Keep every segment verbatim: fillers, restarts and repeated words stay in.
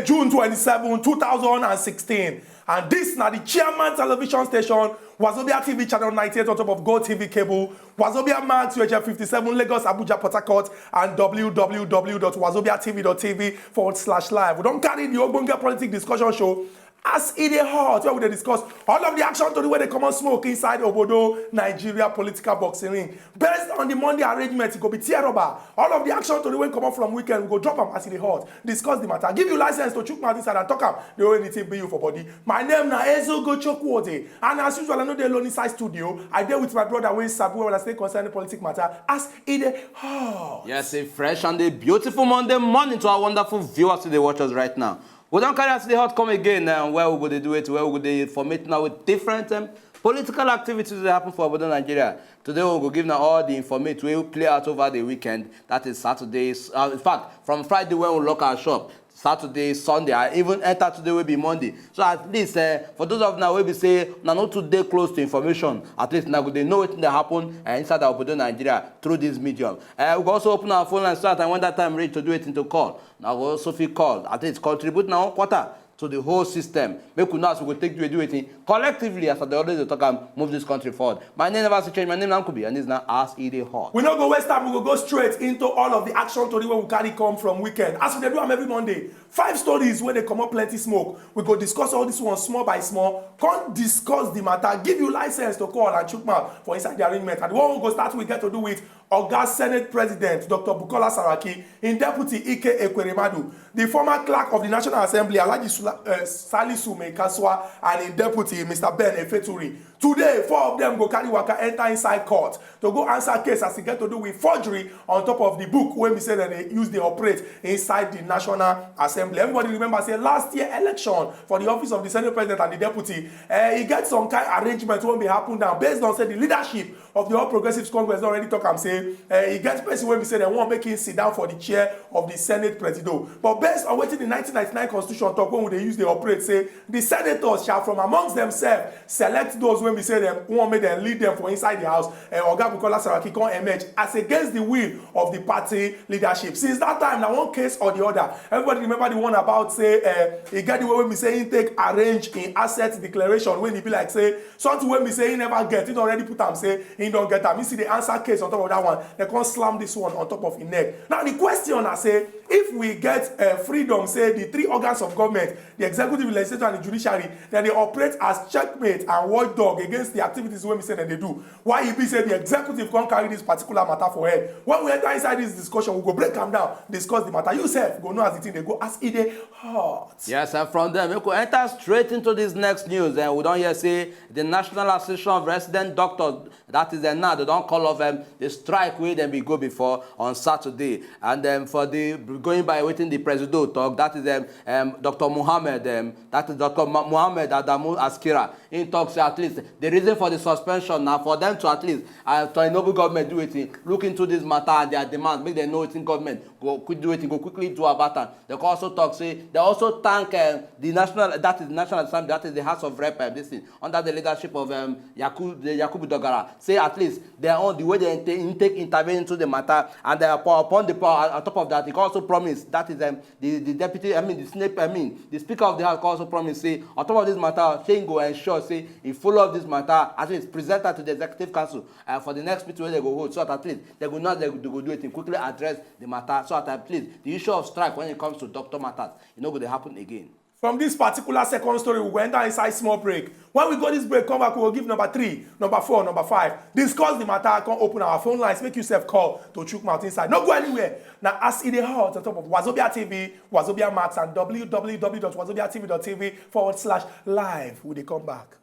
June twenty-seven, two thousand and sixteen. And this na the Chairman Television Station, Wazobia T V channel ninety-eight on top of Go T V cable, Wazobia Max, U H F fifty-seven, Lagos, Abuja, Port Harcourt, and w w w dot wazobia t v dot t v forward slash live. We don carry the ogbonge politic discussion show as e dey hot, where we dey discuss all of the action tori wey dey comot smoke inside obodo Nigeria political boxing ring. Based on the Monday arrangement, e go be tear rubber. All of the action tori wey comot from weekend, we go drop am as e dey hot, discuss the matter, give you license to chook mouth inside and talk am the way the thing be you for body. My name na Ezogo Chukwuode, and as usual, I no dey alone inside studio. I dey with my brother wey sabi well as e concern politic matter as e dey hot. Yes, a fresh and a beautiful Monday morning to our wonderful viewers wey dey watch us right now. We don carry as e dey hot come again now, where we go dey do it, where we go dey informate now with different um, political activities wey happen for obodo Nigeria. Today we go give na all the informate wey play out over the weekend. That is Saturday. Uh, in fact, from Friday when we lock our shop, Saturday, Sunday, I even enter today wey be Monday. So at least uh, for those of now wey be say na no too dey close to information, at least na go dey know wetin dey happen uh, inside our obodo Nigeria through this medium. Uh, we go also open our phone line so that when that time reach to do wetin to call, na go also fit call, at least contribute na one quarter to the whole system. Make we know as we go take do do wetin collectively, as I dey always dey talk am, move this country forward. My name never still change. My name na Nkubi, and this na as e dey hot. We no go waste time, we go go straight into all of the action tori wey we carry come from weekend. As we dey do am every Monday, five stories wey dey comot plenty smoke. We go discuss all this one small by small, come discuss the matter, give you license to call and chook mouth for inside the arrangement. And the one we go start, we get to do with Oga Senate President Doctor Bukola Saraki, im deputy Ike Ekweremadu, the former clerk of the National Assembly Alhaji Sula, uh, Salisu Meikaswa, and im deputy Mister Ben Efeturi. Today, four of them go carry waka enter inside court to go answer case as e get to do with forgery on top of the book wey be say dem dey use dey operate inside the National Assembly. Everybody remember say last year election for the office of the Senate President and the deputy, eh, e get some kind arrangement wey be happen down based on say the leadership of the All Progressives Congress don already talk am say eh, e get person wey be say dem wan make him sit down for the chair of the Senate Presido. But based on wetin the nineteen ninety-nine Constitution talk wey we dey use dey operate, say the senators shall from amongst themselves select those wey be say dem wan make dem lead them for inside the house. Eh, Oga Bukola Saraki come emerge as against the will of the party leadership. Since that time, na one case or the other. Everybody remember the one about say eh, e get the way wey be say he take arrange im asset declaration wey e be like say something wey be say he never get, he don already put am say he don get am. He still dey answer case on top of that one. Dem come slam this one on top of im neck. Now the question na say, if we get uh, freedom, say the three organs of government, the executive, legislature, and the judiciary, dem dey operate as checkmate and watchdog against the activities wey be say dem dey do, why e be say the executive come carry this particular matter for head? When we enter inside this discussion, we go break am down, discuss the matter. You sef go know as the thing dey go as e dey hot. Yes, and from there, make we enter straight into this next news. And we don hear say the National Association of Resident Doctors, that is dem now, dem don call off um, the strike wey dem bin go before on Saturday. And um, for the going by wetin the Presido talk, that is um, um, Doctor Mohammed, um, that is Doctor Ma- Mohammed Adamu Askira, he talk say at least the reason for the suspension na for them to at least uh, to enable government do wetin, look into this matter and their demands, make dem know wetin government go quick do wetin, go quickly do about am. Dem come also talk say dem also thank um, the national, that is the National Assembly, that is the House of Rep, um, this thing under the leadership of um, Yaku, the Yakubu Dogara. Say at least their own, the way dem take, take intervene into the matter, and uh, upon upon the power, on top of that, he come also promise, that is um, the the deputy, I mean the Senate, I mean the Speaker of the House come also promise say on top of this matter, say he go ensure say he follow up this matter, at least present am to the Executive Council uh, for the next meeting wey dem go hold, so that at least dem go know dem go do wetin, quickly address the matter, so that at least the issue of strike when it comes to doctor matters, e no go dey happen again. From this particular second story, we go enter inside small break. When we go this break, come back, we go give number three, number four, number five. Discuss the matter, come open our phone lines, make you sef call to chook mouth inside. No go anywhere. Na as e dey hot on top of Wazobia T V, Wazobia Max, and w w w dot wazobia t v dot t v forward slash live. We dey come back.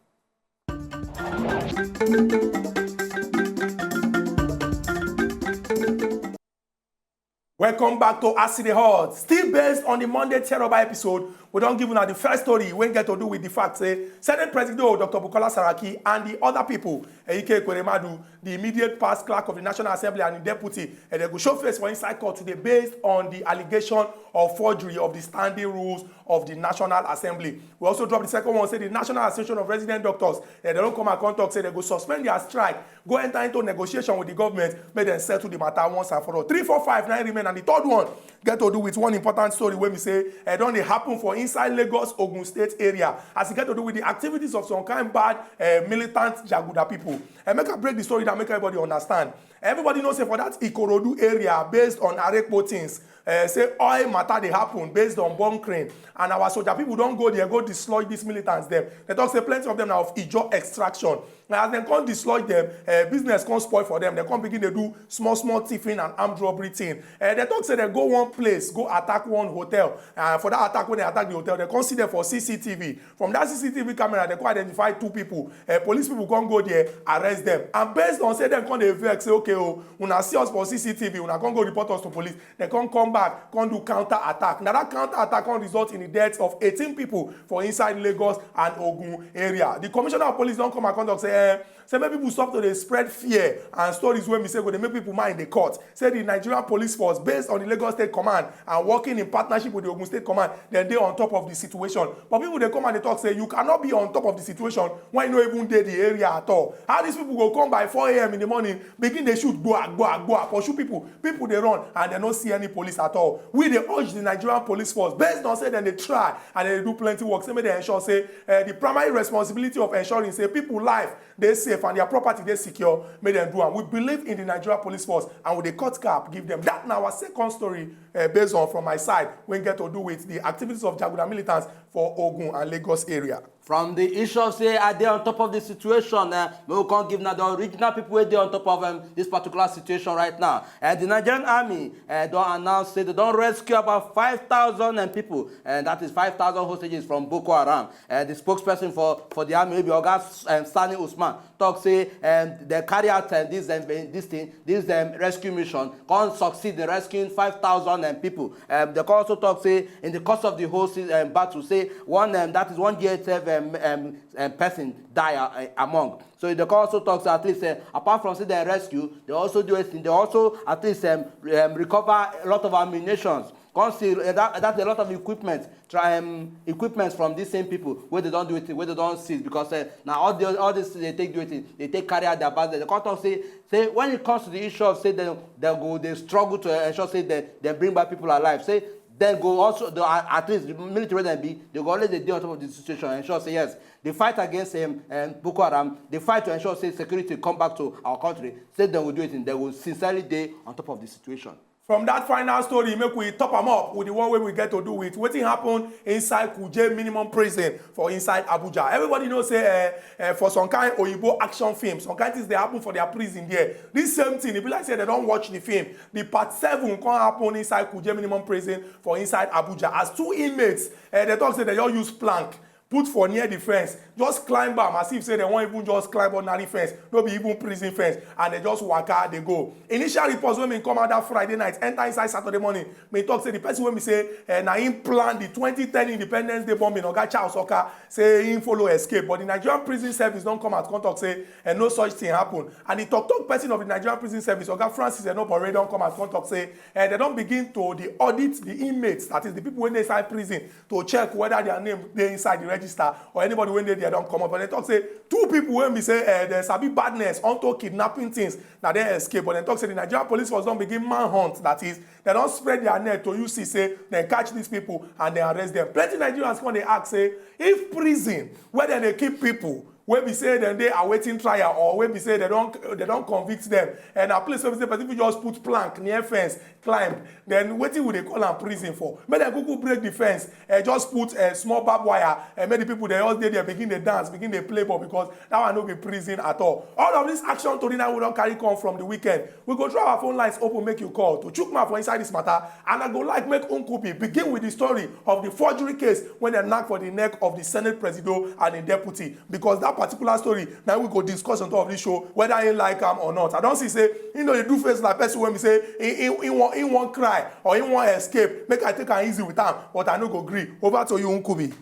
Welcome back to As E Dey Hot. Still based on the Monday Tear Rubber episode, we don give una the first story wey get to do with the fact say Senate President Doctor Bukola Saraki and the other people, Eyike Ekweremadu, the immediate past clerk of the National Assembly and the deputy, and dem go show face for inside court today based on the allegation of forgery of the standing rules of the National Assembly. We also drop the second one, say the National Association of Resident Doctors, eh, dem don come and come talk say dem go suspend their strike, go enter into negotiation with the government, make dem settle the matter once and for all. Three, four, five, nine remain, and the third one, get to do with one important story wey be say e don dey happen for inside Lagos, Ogun State area, as e get to do with the activities of some kind bad eh, militant jaguda people. And make I break the story down, make everybody understand. Everybody know say for that Ikorodu area, based on Arepo things, eh, say oil matter dey happen based on bunkering, and our soldier people don go there go dislodge these militants dem. Dem talk say plenty of them na of Ijaw extraction. Na as dem come dislodge dem, eh, business come spoil for dem. Dem come begin dey do small small thiefing and armed robbery thing. Eh, dem talk say dem go one place go attack one hotel. And for that attack, when dem attack the hotel, dem come see dem for C C T V. From that C C T V camera, dem come identify two people. Eh, police people come go there, arrest dem. And based on say dem come dey vex say, "Okay o, una see us for C C T V, una come go report us to police." Dem come come back, come do counter attack. Na that counter attack come result in the death of eighteen people for inside Lagos and Ogun area. The commissioner of police don come and come talk say, eh, say make people stop to dey spread fear and stories wey be say go dey make people mind dey cut. Say the Nigerian Police Force, based on the Lagos State Command and working in partnership with the Ogun State Command, dem dey on top of the situation. But people dey come and dey talk say you cannot be on top of the situation when you no even dey the area at all. How these people go come by four a m in the morning, begin dey shoot gboa gboa gboa, pursue people, people dey run and dem no see any police at all? We dey urge the Nigerian Police Force, based on say dem dey try and dem dey do plenty work, say make dem ensure say eh, the primary responsibility of ensuring say people life dey safe and their property dey secure, make dem do am. We believe in the Nigeria Police Force and we dey cut cap give dem. That na our second story eh, based on from my side wey get to do with the activities of jaguda militants for Ogun and Lagos area. From the issue of say I dey on top of the situation, uh, we will come give now the original people wey dey on top of um, this particular situation right now. And the Nigerian army uh, don announce say they don rescue about five thousand um, people, and that is five thousand hostages from Boko Haram. Uh, the spokesperson for, for the army, wey be Oga um, Sani Usman, talk say um, they carry out um, this, um, this thing, this um, rescue mission, come succeed in rescuing five thousand um, people. Um, they come also talk say in the course of the whole se- um, battle, say one um, that is one G H F um, um, um, person die uh, among. So they come also talk say at least uh, apart from say they rescue, they also do a thing. They also at least um, um, recover a lot of ammunitions. Come see uh, that, that's a lot of equipment, try um, equipment from these same people wey they don do it, wey they don seize because uh, na all the all this they take do it, they take carry out their business. They come talk say say when it comes to the issue of say dem dem go dey struggle to ensure say dem dem bring back people alive, say dem go also the, at at least the military wey dem be, they go always dey dey on top of the situation, ensure say yes, the fight against um, um, Boko Haram, the fight to ensure say security come back to our country, say dem go do it, dem go sincerely dey on top of the situation. From that final story, make we top am up with the one wey we get to do with wetin happen inside Kuje minimum prison for inside Abuja. Everybody know say eh, eh, for some kind oyibo action film, some kind things dey happen for their prison there. This same thing, e be like say dem don watch the film. The part seven come happen inside Kuje minimum prison for inside Abuja as two inmates eh, dem talk say dem just use plank put for near the fence, just climb am as if say dem wan even just climb ordinary fence, no be even prison fence, and dem just waka dey go. Initial reports wey bin come out that Friday night enter inside Saturday morning bin talk say the person wey be say eh, na him plan the twenty ten Independence Day bombing, Oga Charles Oka, say him follow escape, but the Nigerian Prison Service don come out come talk say eh, no such thing happen. And the talk talk person of the Nigerian Prison Service, Oga Francis Enobore, don come out come talk say eh, dem don begin to dey audit the inmates, that is the people wey dey inside prison, to check whether their name dey inside the register or anybody wey dey there don comot. But dem talk say two people wey be say eh, dem sabi badness unto kidnapping things, na dem escape. But dem talk say the Nigerian Police Force don begin manhunt, that is, dem don spread their net to you see say dem catch these people and dem arrest them. Plenty Nigerians come dey ask say if prison where dem dey keep people wey be say dem dey awaiting trial or wey be say dem don dem don convict dem, and na place wey be say person fit just put plank near fence, climb, then wetin we dey call am prison for? Make dem kuku break the fence, eh, just put eh, small barbed wire, eh, make the people dem just dey there begin dey dance, begin dey play ball, because that one no be prison at all. All of this action tori now we don carry come from the weekend. We go throw our phone lines open make you call to chook mouth for inside this matter, and I go like make Nkubi begin with the story of the forgery case wey dem knack for the neck of the Senate Presido and im deputy, because that particular story na we go discuss on top of this show whether he like am or not. I don see say he no dey do face like person wey be say he he he wan he wan cry or he wan escape make I take am easy with am, but I no go gree. Over to you, Nkubi.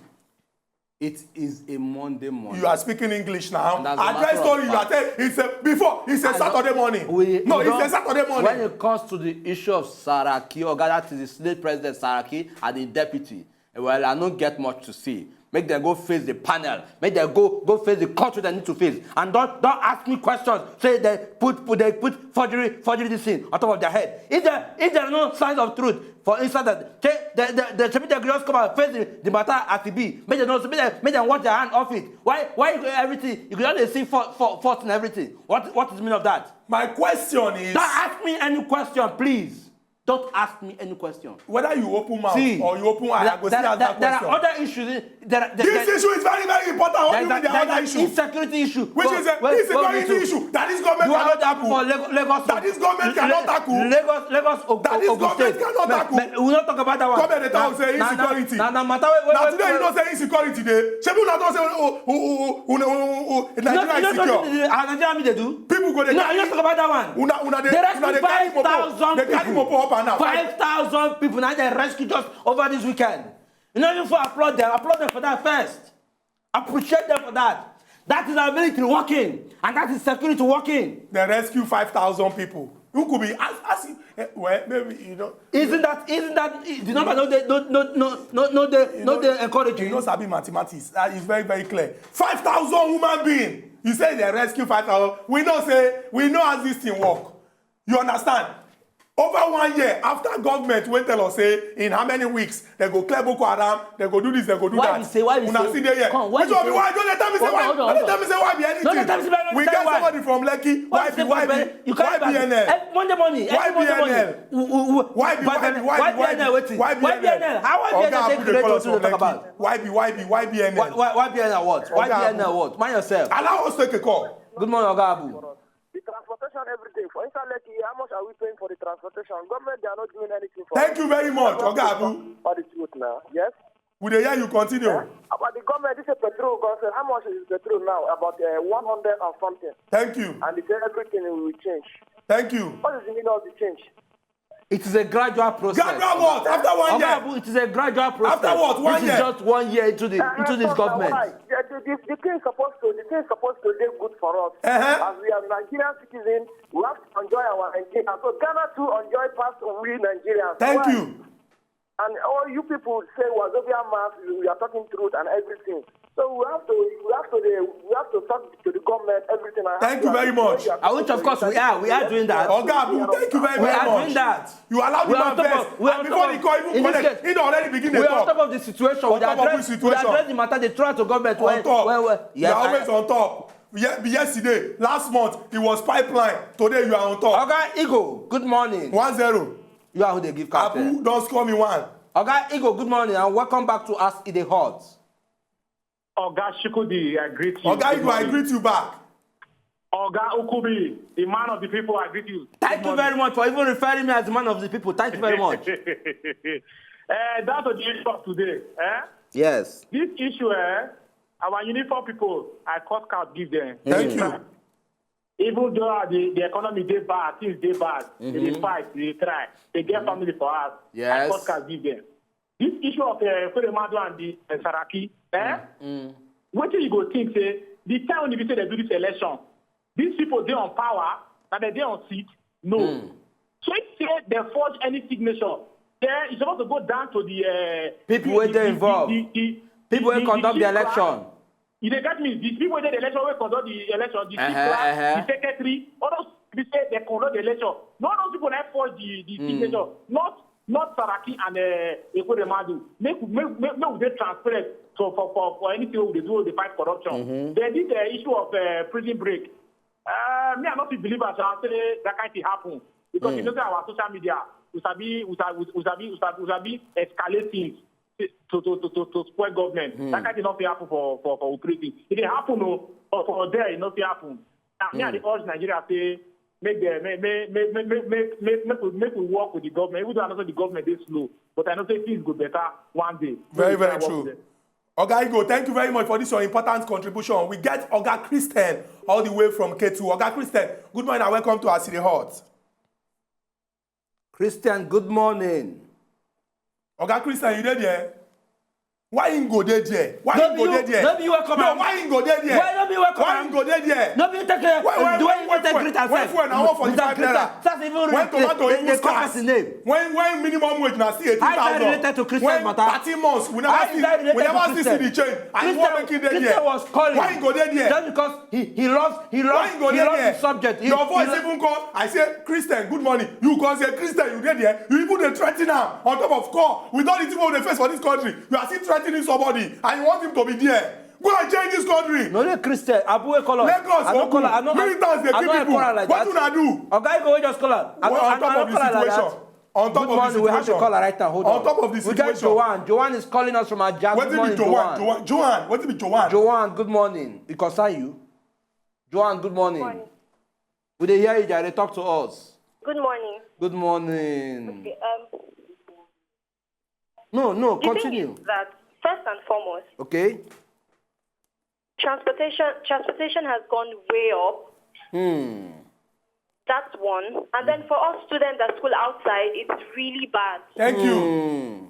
It is a Monday morning. You are speaking English now. And as a Address matter of story you are fact, telling. It's a before. It's a I don't- Saturday morning. We, No, we it's a don't- Saturday morning. When it comes to the issue of Saraki, Oga, that is the Senate President Saraki and the deputy, well, I don't get much to see. Make dem go face the panel. Make dem go go face the court wey dem need to face. And don't don't ask me questions. Say they put put they put forgery forgery this thing on top of their head. If there if there are no signs of truth for inside that, say they they they, they just come out face the, the matter as e be. Make dem no make dem make dem wash their hand off it. Why why you go everything you go just dey see fault fault fault in everything. What what is the meaning of that? My question is, Don't ask me any question, please. Don't ask me any question. Whether you open mouth see, or you open eye, I go still answer question. There are other issues. There, there, this issue is very, very important. What do you mean there are other issues? Insecurity issue. Which is an insecurity issue that this government cannot tackle. That this government cannot tackle. Lagos, Lagos, that this government cannot tackle. We will not talk about that one. Government dey talk say insecurity. Now, now, matter wey. Now today you know say insecurity dey. Shebi una talk say oh oh oh oh oh Nigeria is secure. Nigeria dey do. People go dey. No, you talk about that one. Una una dey una dey carry mopo. Dey carry mopo up and down. Five thousand people na dem rescue just over this weekend. You know, if I applaud them, applaud them for that first. Appreciate them for that. That is our military working, and that is security working. They rescue five thousand people. Who could be as as eh, well maybe you know. Isn't that isn't that the number no dey no no no no no dey no dey encouraging? You know sabi mathematics. That is very very clear. Five thousand human being. You say they rescue five thousand. We know say we know as this thing work. You understand? Over one year after government wey tell us say in how many weeks they go clear Boko Haram, they go do this, they go do why that. Why you say why you una say, still dey here? Come, why which you one say, be why? Don't tell me say why. Don't tell me say why be anything. Don't tell me say why. We get somebody from Lekki. Why be why be why B N L? Every Monday morning. Why every Monday B N L? Morning. Why be why be why be why B N L? Why B N L? How why B N L take create wetin to talk about? Why be why be why B N L? Why why B N L what? Why B N L what? Mind yourself. Allow us take a call. Good morning, Oga Abu. The transportation, everything. For inside Lekki, how much are we paying for the transportation? Government, they are not doing anything for us. Thank you very much, Oga Abu. For the truth now, yes? We dey hear you continue. Yeah? About the government, this is petrol, God said, how much is petrol now? About uh, one hundred and something. Thank you. And they say everything will change. Thank you. What is the meaning of the change? It is a gradual process. Gradual what? After one year? Abu, it is a gradual process. After what? One year? This is just one year into the uh, into this government. Why? The, the, the, the thing is supposed to the thing is supposed to be good for us. Uh-huh. As we are Nigerian citizens, we have to enjoy our Nigeria. So Ghana too enjoy past we Nigerians. Thank why? You. And all you people say Wazobia mass, you are talking truth and everything. So we have to, we have to, the, we have to talk to the government, everything. Thank you very much. Which of course we are, we are doing that. Oga Abu, thank you very, very much. We are doing that. You allow the man first. And before the call even connect, he don already begin to talk. We are on top of the situation. We address the matter. They throw to government. On top. Well, well, yes, you are always on top. Yesterday, last month, it was pipeline. Today, you are on top. Oga Eagle, good morning. One zero. You are who they give cartel. Abu don score me one. Oga Eagle, good morning and welcome back to As E Dey Hot. Oga Shukudi, I greet you. Oga Igbo, I greet you back. Oga Ukubi, the man of the people, I greet you. Thank you very much for even referring me as the man of the people. Thank you very much. Eh, that's the issue of today. Eh? Yes. This issue, eh, our uniform people, I cut cap give them. Thank you. Even though the, the economy dey bad, things dey bad, they dey fight, they dey try, they get family for house. Yes. I cut cap give them. This issue of uh, Ekweremadu and the uh, Saraki, eh? Wetin you go think say the time when you say they do this election, these people dey on power, na they dey on seat? No. So if say they forge any signature, then e suppose to go down to the uh, people wey dey involved, people wey conduct the election. You dey get me? The people wey dey the election wey conduct the election, the chief clerk, the secretary, all those people say they conduct the election. No, those people na forge the the signature, not not Saraki and uh, Ekweremadu. Make make make make we dey transparent for for for for anything wey we dey do wey dey fight corruption. Then this uh, issue of uh, prison break, uh, me I no fit believe am sha say that kind thing happen because you know say our social media we sabi we sabi we sabi we sabi we sabi escalate things to to to to to spoil government. That kind thing no fit happen for for for prison. E dey happen o, but for there e no fit happen. Na me I dey urge Nigeria say make dem make make make make make make make make we make we work with the government, even though I know say the government dey slow, but I know say things go better one day. Very very true. Oga Igbo, thank you very much for this your important contribution. We get Oga Christian all the way from Ketu. Oga Christian, good morning and welcome to As E Dey Hot. Christian, good morning. Oga Christian, you dey there? Why him go dey there? Why him go dey there? No be you welcome am. No, why him go dey there? Why no be welcome am? Why him go dey there? No be you take, uh, the way you take greet am sef. When fuel na one forty-five naira. When tomato even scarce. When, when minimum wage na still eighteen thousand. How is that related to Christian matter? When thirteen months, we never see, we never still see the change. And you wan make him dey there? Christian was calling. Why him go dey there? Just because he, he loves, he loves, he loves the subject. Your voice even come. I say, "Christian, good morning." You come say, "Christian, you dey there?" You even dey threaten am on top of call. With all the things we dey face for this country, you are still threatening somebody and you want him to be there. Go and change this country. No, no, Christian. Abu wey call am. Lagos, I no call am. I no, militants dey kill people. What una do? Oga Igwe wey just call am. I no, I no call am like that. Well, on top of the situation. On top of the situation. Good morning. We have the caller right now. Hold on. On top of the situation. We get Joanne. Joanne is calling us from Ajah. Good morning, Joanne. Wetin be Joanne? Joanne, Joanne. Wetin be Joanne? Joanne, good morning. It concern you. Joanne, good morning. Good morning. We dey hear you, jare. Talk to us. Good morning. Good morning. Okay, um, No, no, continue. The thing is that, first and foremost, okay, transportation, transportation has gone way up. Hmm. That's one. And then for us students at school outside, it's really bad. Thank you. Hmm.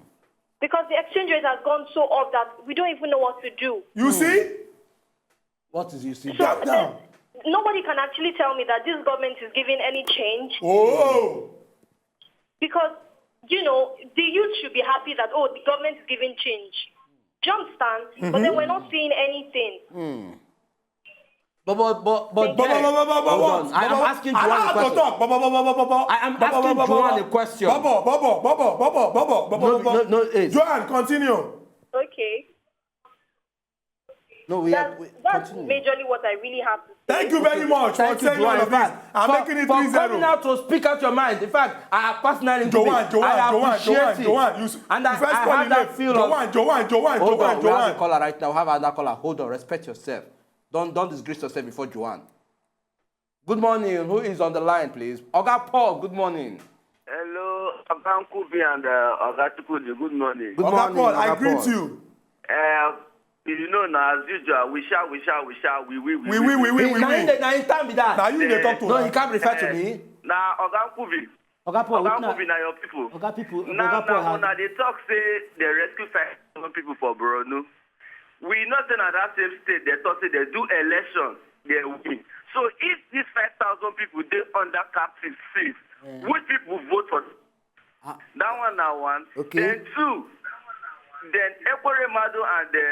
Because the exchange rate has gone so up that we don't even know what to do. You see? What is you see? So, nobody can actually tell me that this government is giving any change. Oh. Because, you know, the youth should be happy that, oh, the government is giving change. Do you understand? But then we're not seeing anything. Hmm. But, but, but, but, Thank you. Hold on. I am asking Joanne a question. I am asking Joanne a question. Bobo, Bobo, Bobo, Bobo, Bobo, Bobo, Bobo. No, no, no, eh. Joanne, continue. Okay. No, we are, we, continue. That's majorly what I really have to say. Thank you very much for saying all of this. I'm making it three zero. Thank you, Joanne. In fact, for, for coming out to speak out your mind. In fact, I personally, Joanne, Joanne, Joanne, Joanne, Joanne, you s-, and I, I have that feel of, Joanne, Joanne, Joanne, Joanne, Joanne. Hold on, we have a caller right now. Have another caller. Hold on, respect yourself. Don't, don't disgrace yourself before Joanne. Good morning. Who is on the line, please? Oga Paul, good morning. Hello, Oga Nkubi and, uh, Oga Chukwudi, good morning. Good morning, Oga Paul. I greet you. Uh, you know, now, as usual, we shout, we shout, we shout, we, we, we, we, we, we. Na him dey, na him time be that. Na you dey talk to. No, he can't refer to me. Na Oga Nkubi. Oga Paul, Oga Nkubi, na your people. Oga people, now, Oga Paul, now, una dey talk say they rescue five thousand people for Borno. We know say na that same state they talk say they do election, they win. So if these five thousand people dey under captive safe, which people vote for? That one na one. Okay. Then two, then Ekweremadu and the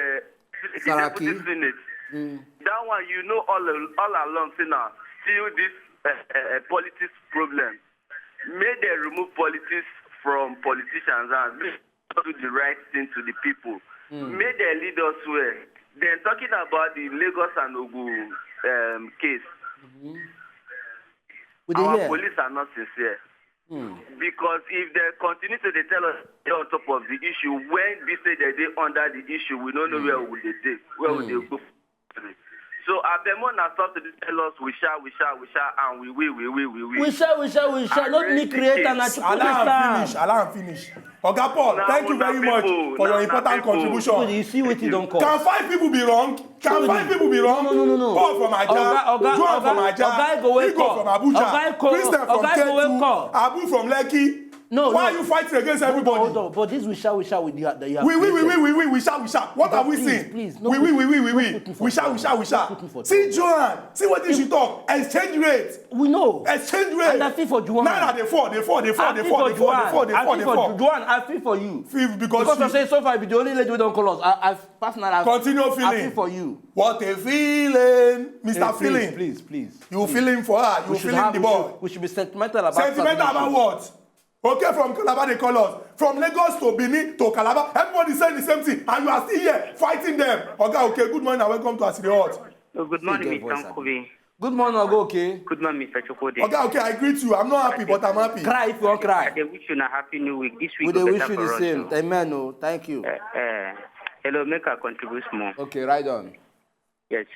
Deputy Senate. That one, you know, all, all along say na still this, uh, uh, uh, politics problem. Make they remove politics from politicians and make they do the right thing to the people. Make they lead us well. Then talking about the Lagos and Ogun, um, case, our police are not sincere. Because if they continue to dey tell us they on top of the issue, when we say that they under the issue, we don't know where we dey dey, where we dey go. So abeg, make una stop to dey tell us we shout, we shout, we shout, and we, we, we, we, we, we. We shout, we shout, we shout. Not me create am, na Chukwu create am. Allow am finish. Allow am finish. Oga Paul, thank you very much for your important contribution. Chukwu, you see wetin don come. Can five people be wrong? Can five people be wrong? No, no, no, no. Paul from Ajah, Joan from Ajah, Igwe from Abuja, Christian from Ketu, Abu from Lekki. No, no. Why are you fighting against everybody? Hold on, hold on. But this we shout, we shout, we, we, we shout, we shout. What are we saying? Please, please, no. We, we, we, we, we, we. We shout, we shout, we shout. See, Joan, see what she talk. Exchange rate. We know. Exchange rate. And I feel for Joan. Naira dey fall, dey fall, dey fall, dey fall, dey fall, dey fall, dey fall. I feel for Joan. I feel for you. Feel because of say so far you be the only lady wey don call us. I, I personally, I feel for you. Continue feeling. What a feeling, Mister Feeling. Please, please, please. You feeling for her. You feeling the boy. We should, we should be sentimental about certain issues. Sentimental about what? Okay, from Calabar they call us. From Lagos to Benin to Calabar, everybody saying the same thing, and you are still here fighting them. Oga, okay, good morning and welcome to As E Dey Hot. Oh, good morning, Mister Nkubi. Good morning, Oga, okay. Good morning, Mister Chukwudi. Oga, okay, I greet you. I'm not happy, but I'm happy. Cry if you want cry. I dey wish you a happy new week. This week go better for us. We dey wish you the same. Amen, oh, thank you. Eh, eh. Hello, make I contribute small. Okay, right on. Yes.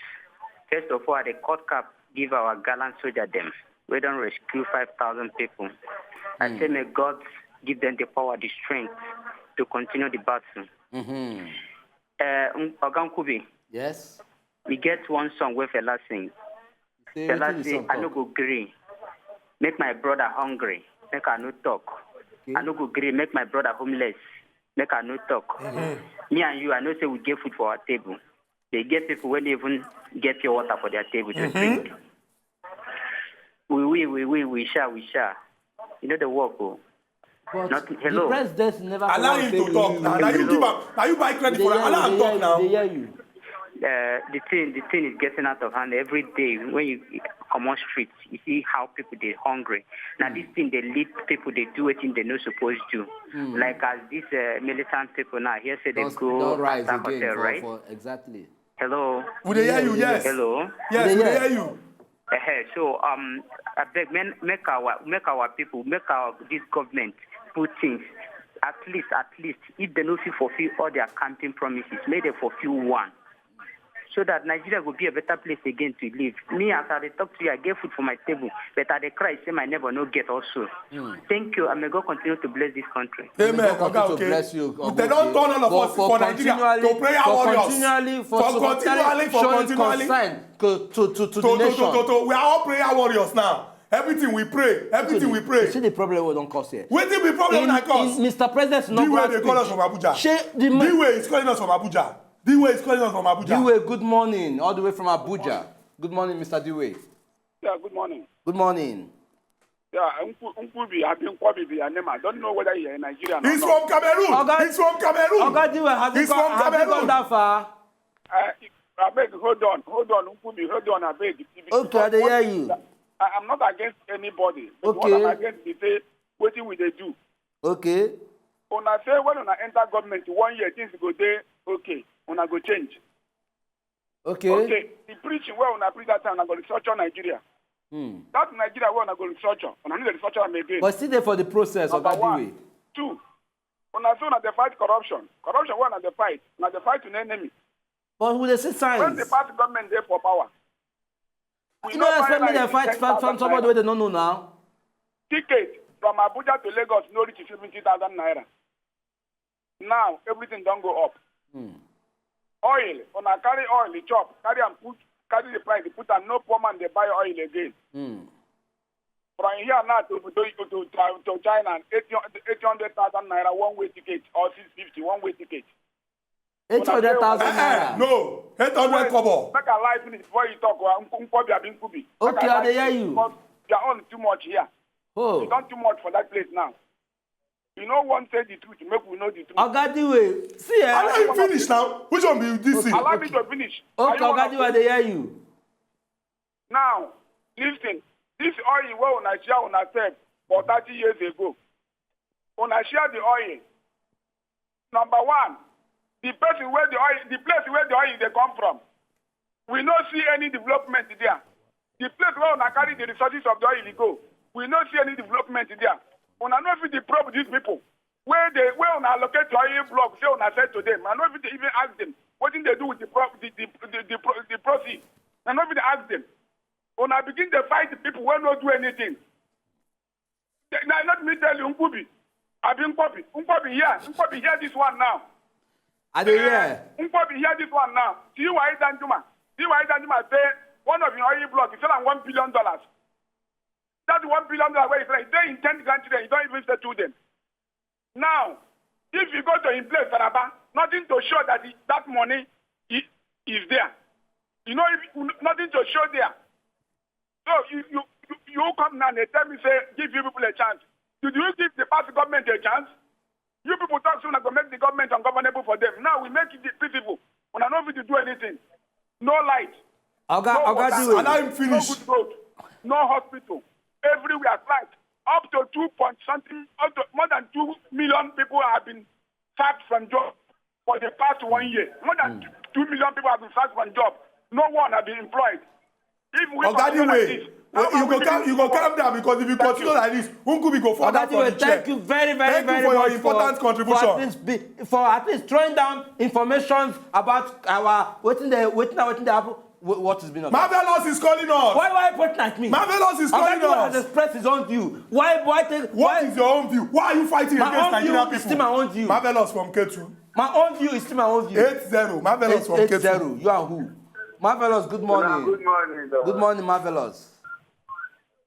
First of all, I dey cut cap give our gallant soldier dem wey don rescue five thousand people. I say may God give them the power, the strength to continue the battle. Mm-hmm. Eh, Oga Nkubi. Yes. E get one song wey Fela sing. Fela say, "I no go gree make my brother hungry, make I no talk. Okay. I no go gree make my brother homeless, Make I no talk. Me and you, I know say we get food for our table. They get people wey no even get pure water for their table to drink. We, we, we, we, we shall, we shall. You know the work, oh. But Not- the hello. president never Allow come him say to talk we- now. Now you give am. Now you buy They credit for am. hear Allow you, am they talk hear now. you, they hear you. Uh, the thing, the thing is getting out of hand every day. When you come on street, you see how people they hungry. Now this thing they lead people they do wetin they no supposed to. Like as these uh, militant people now here say they Don't, go don't rise attack again hotel, for, right? for exactly. Hello. We dey hear you. Yes. Hello. Yes, we Yeah. dey hear you. Uh, so um, I beg men, make our make our people, make our this government put things at least at least if they no fit fulfill all their campaign promises, make they fulfill one. So that Nigeria will be a better place again to live. Me, as I dey talk to you, I get food for my table, but I dey cry say my neighbor no get also. Thank you, and may God continue to bless this country. Amen. God continue Oga, to okay. bless you. They don't turn all of for, us for for Nigeria continually, to prayer for warriors. Continually, for, For so continually, continually for showing continually. Concern to, to, to, to To, the to, nation. to, to, to, we are all prayer warriors now. Everything we pray, everything we You pray. See the problem we don't cause here. Wetin be problem In, na cause? in Mister President's Dwayne inaugural dey call us from speech, Abuja. Shey the man, Dwayne is calling us from Abuja. Dwayne is calling us from Abuja. Dwayne, good morning, all the way from Abuja. Good morning, Mister Dwayne. Yeah, good morning. Good morning. Yeah, Nkwu- Nkwobi, Abi Nkwobi be your name. I don't know whether you're in Nigeria or He's not. From Cameroon. Oga- He's from Cameroon. Oga Dwayne, has it He's gone, from has it gone Cameroon. That far? I, I beg, hold on, hold on, Nkwobi, hold on, I beg. Okay, I dey hear you. I, I'm not against anybody. But Okay. What I'm against is say, wetin we dey do. Okay. Una say when una enter government one year, things go dey okay. Una go change. Okay. Okay. The preaching where una preach that time, una go restructure Nigeria. Hmm. That Nigeria where una go restructure, una need to restructure am again. But still there for the process of Number that one. Dwayne. Two, una say una dey fight corruption. Corruption where una dey fight, una dey fight an enemy. But we dey see When signs. the party government dey for power, we You don't expect me find to like fight, ten fight, fight thousand somebody naira. Where they don't know now. Ticket from Abuja to Lagos no reach seventy thousand naira. Now everything don go up. Hmm. Oil, una carry oil, chop, carry am put, carry the price, put am. No poor man dey buy oil again. Hmm. From here now to to to, to, to China, eight hundred thousand naira one way ticket or six fifty one way ticket. Eight hundred thousand Eh, eh, naira. no, eight hundred kobo. Make I lie finish before you talk. Wa Nkwobi, Abi Nkwobi. Okay, I dey hear you. Your own too much here. Oh. It's not too much for that place now. You know one say the truth, make we know the truth. Oga Dwayne, see, eh? Allow him finish now. Which one be this thing? Allow me to finish. Okay, Oga Dwayne, I dey hear you. Now, listen. This oil wey una share una sef for thirty years ago. Una share the oil. Number one, the person where the oil, the place where the oil dey come from, we no see any development there. The place where una carry the resources of the oil go, we no see any development there. Una no fit dey probe these people. Where they where una allocate the oil block, say una sell to them. I no fit even ask them wetin they do with the pro the the the, the, pro, the proceeds. I no fit ask them. Una begin dey fight the people wey no do anything. Now let me tell you, Nkwobi, Abi Nkwobi, Nkwobi here, Nkwobi hear this one now. I dey hear. Nkwobi hear this one now. Tiwa Danjuma, Tiwa Danjuma say one of your oil block is selling one billion dollars. That one billion dollars where you say they intend grandchildren, you don't even settle them. Now, if you go to him place, Taraba, nothing to show that he, that money is, is there. You know, if, nothing to show there. So you you you, you come now and tell me say give you people a chance. Did you give the past government a chance? You people talk soon go make the government ungovernable for them. Now we make it peaceful. Una no fit to do anything. No light. Oga, No Oga water. Dwayne. Allow him finish. No good road. No hospital. Everywhere flat. Up to two point something, up to more than two million people have been sacked from job for the past one year. More than two million people have been sacked from job. No one has been employed. If we Oga continue like Dwayne, this, well, how you we go come, you go calm down because if you continue like this, Nkubi go fall Oga down from Dwayne, the chair. Thank you very, very, Thank you very for your much important for, contribution. for at least be, for at least throwing down informations about our wetin dey wetin na wetin dey happen. Wh- What is being about? Marvelous is calling us. Why why you pointing at me? Marvelous is Oga calling Dwayne has us. Expressed his own view. Why why take What why, is your own view? Why are you fighting My against own view Nigerian is people? Still my own view. Marvelous from Ketu. My own view is still my own view. Eight zero. Marvelous from Eight Ketu. zero. You are who? Marvelous. Good morning. Good morning, Doctor. Good morning, Marvelous.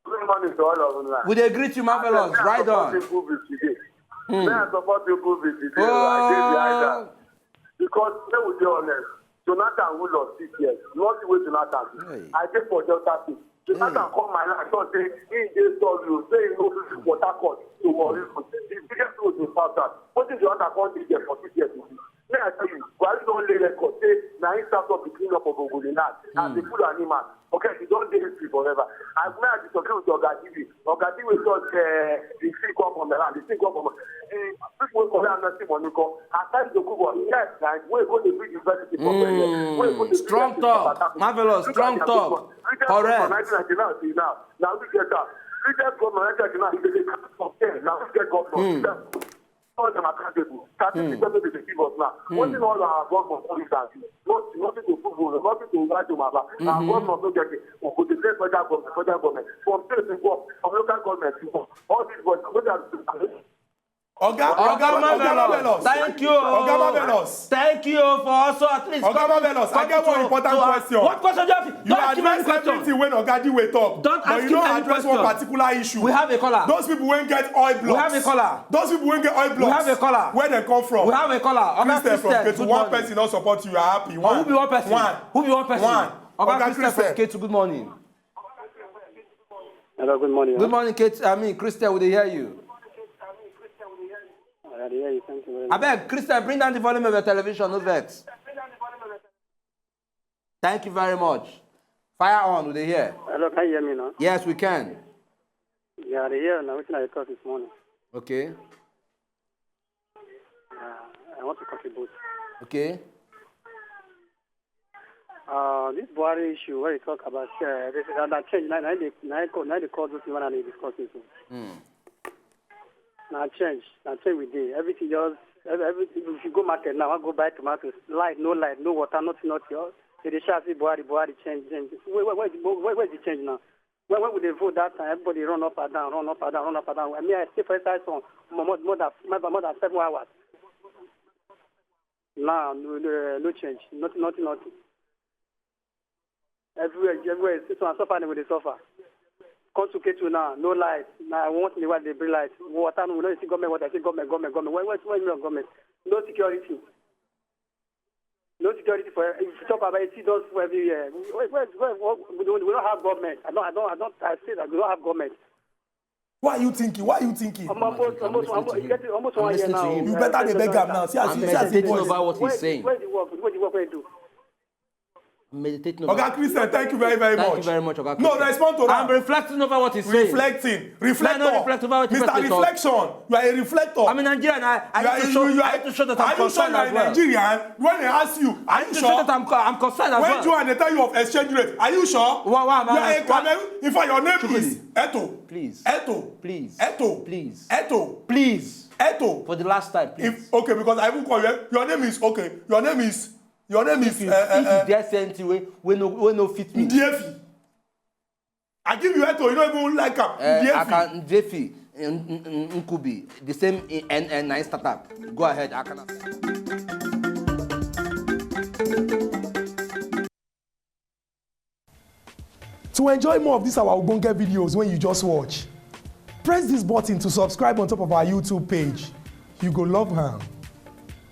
Good morning to all of you. We dey greet you, Marvelous. Ride on. Good today. May I support you, good with the deal. I dey behind that. Because, let we be honest, Jonathan who lost six years, nothing wey Jonathan do. I dey for Delta State. Jonathan come my line, talk say he dey sorry o, say he no fit Port Harcourt to Warri Road. The biggest road in South South. Wetin Jonathan come dey there for six years? Me, I tell you, Buhari don lay record say na him start up the clean up of Ogoni land as a full animal. Okay, he don dey history forever. I, me, I disagree with Oga Dibi. Oga Dibi talk, eh, the thing come from the land, the thing come from the people wey collect amnesty money come. Aside Dokubo, yes, na wey go dey build university for Benin, wey go dey build Strong university for talk. South Africa. Marvelous. Look at Strong their talk. Good one. Correct. From nineteen ninety-nine till now, na we get am. Previous government, nineteen ninety-nine, they dey count from ten. Na we get government. All them accountable. Statistics wey they dey give us now. Wetin all our government come use am do? Nothing, nothing to prove o, nothing to write home about. Our government no get it. We go dey blame federal government, federal government. From state to go, from local government to go. All these boys, wey they are Oga, Oga, Oga Marvelous, Marvelous. Thank you. Oga Marvelous. Thank you for also at least Oga coming, Marvelous, I coming get one to, important to our question. What question do you have? You Don't ask me any address question. Everything when Oga Diwe talk. Don't But ask you him don't any address one question. Particular issue. We have a caller. Those people when get oil blocks. We have a caller. Those people when get oil blocks. We have a caller. Where they come from? We have a caller. Oga Christian from Christian, Ketu, good one morning. Person not support you. You are happy. One. Who be one person? One. Who be one person? One. Oga Oga Christian from Christian. Ketu, good morning. Hello, good morning. Good morning, Kate. I mean, Christian, we dey hear you. I dey hear you. Thank you very much. Abeg, Christian, bring down the volume of your television, no vex. Thank you very much. Fire on, we dey hear. Hello, can you hear me now? Yes, we can. Yeah, I dey hear now. Wetin I talk this morning? Okay. Uh, I want to contribute. Okay. Uh, this Buhari issue where you talk about, uh, this is that change. Now, now they, now they call, now they call this man and they discuss it. Mm. Now change, now change with day. Everything just, every- everything. If you go market now, I go buy tomatoes. Light, no light, no water, nothing, nothing. All they dey shout say Buhari, Buhari, change, change. Where, where, where, where, where's the change now? When, when we dey vote that time, everybody run up and down, run up and down, run up and down. I mean, I stay for inside sun more, more, more than, more than seven hours. Nah, no, no, no change. Nothing, nothing, nothing. Everywhere, everywhere. This one suffer, we dey suffer. Come to Ketu now, no light. Now I want the way they bring light. Water, no, we don't see government water. See government, government, government. Where, where, where is government? No security. No security for. If you talk about it, see those for everywhere. Where, where, where, where, we don't, we don't have government. I don't, I don't, I don't. I say that we don't have government. Why are you thinking? Why are you thinking? Almost, almost, almost, almost, you get it, almost I'm one year listening to now. Him. You better dey beg am now. See as I'm he, see as he meditating voice. Over what he's Where, saying. Where the work? Where the work? Where you do? I'm meditating over. Oga Christian, thank you very, very Thank much. You very much, Oga No, Christian. Respond to that. I'm reflecting over what he's saying. Reflecting. Reflector. No, no, reflect over what Mister Reflector. Reflection. You are a reflector. I'm a Nigerian. I, I You need are, to show. You, you I are, need to show that I'm are you sure concerned you are as a well. Nigerian? When they ask you, are I need you to show sure? That I'm, co- I'm concerned as When well. You and they tell you of exchange rate, are you sure? Why, why am I You are a asking? Cameroon. In fact, your name Chukudi. Is Eto. Please. Eto. Please. Eto. Please. Eto. Please. Eto. For the last time, please. If, okay, because I even call you. Your name is okay. Your name is. Your name is. If you, uh, uh, if you uh, dare say anything wey wey no wey no fit me. Ndiefi. I give you Eto, you don't even like am. Uh, I Ndiefi. Can Ndiefi, N- N- N- Nkubi, the same in N N nine startup. Go ahead, I can. To enjoy more of these our ogbonge videos when you just watch, press this button to subscribe on top of our YouTube page. You go love am.